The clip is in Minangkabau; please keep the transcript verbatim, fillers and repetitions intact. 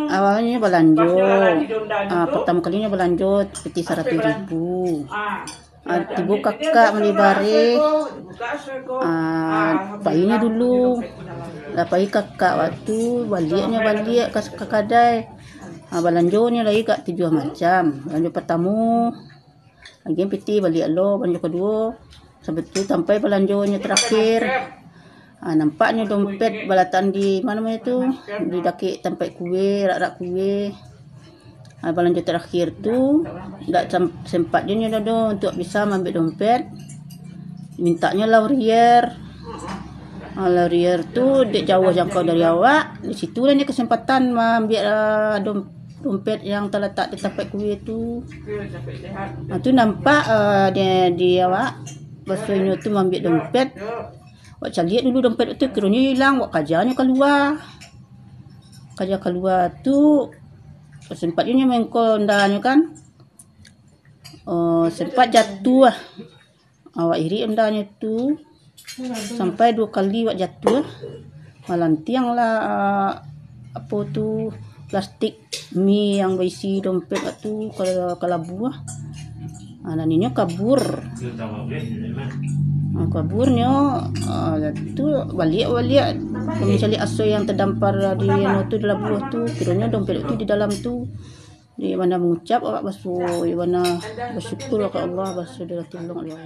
Awalnyo balanjo, ah, partamo kalinyo balanjo piti saratuih ribu. Ah, tibo kakak mambali bareh, ah, painyo dulu. Lah pai kakak waktu, baliaknyo baliak ka, ka kadai. Ah, balanjonyo lai agak tujuah macam. Balanjo partamo, agiah piti, baliak lo, balanjo kaduo. Sampai tu, sampai balanjonyo tarakhir. Ah, nampaknyo dompet balatakan di, ma namonyo tu, di dakek tampek kue, rak-rak kue. Ah, balanjo tarakhir tu, dak sam-, sempat juo nyo doh untuak bisa maambiak dompet. Mintaknyo laurier. Ah, laurier tu dek jauah jangkau dari awak, di situ lah nyo kesempatan maambiak, ah, dom-, dompet yang talatak di tampek kue tu. Ah, tu nampak, ah, di, di awak, baso inyo tu maambiak dompet. Wak caliak dulu dompet tu, kironyo ilang, wak kajanyo kalua. Kaja kalua tu, sempat juo nyo maengko ondanyo kan. Oh, sempat jatuah. Awak irik ondanyo tu, sampai duo kali wak jatuah. Malantiang lah, ah, apo tu, plastik mi yang baisi dompet wak tu ka, ka labuah. Ah, nan inyo kabur. Ah, kaburnyo, ah, tu baliak-baliak mancaliak aso yang tadampar di anu tu, di labuah tu. Kironyo dompet tu di dalam tu. Di bana mangucap awak baso, di bana basyukur ka Allah, baso dia tulung Allah.